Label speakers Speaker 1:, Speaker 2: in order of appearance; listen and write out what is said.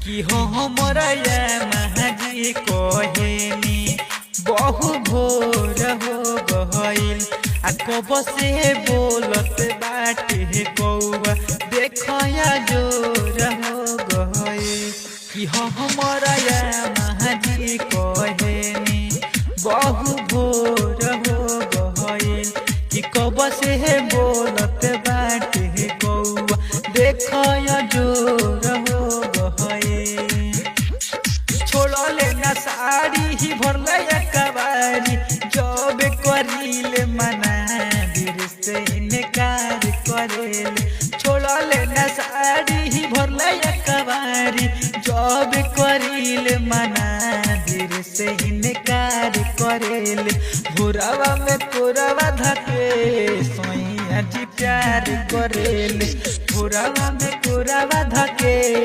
Speaker 1: कि हो हमरा महाजी कहेनी बहु भोर हो गइल आ कब से बोलत बाटे कौआ देखया जोर हो गइल। कि हो हमरा महाजी कहेनी बहु भोर हो गइल कि कब से बोलत बाटे कौआ देखया जोर हो गइल। छोड़ले ना साड़ी ही भरले कबारी जब करीले मना दिल से इनकार करेले। छोड़ले ना साड़ी ही भरले कबारी जब करीले मना दिल से इनकार करेले। भोरवा में कोरवा धके सोइया जी प्यार करेले। भोरवा में कोरवा धके।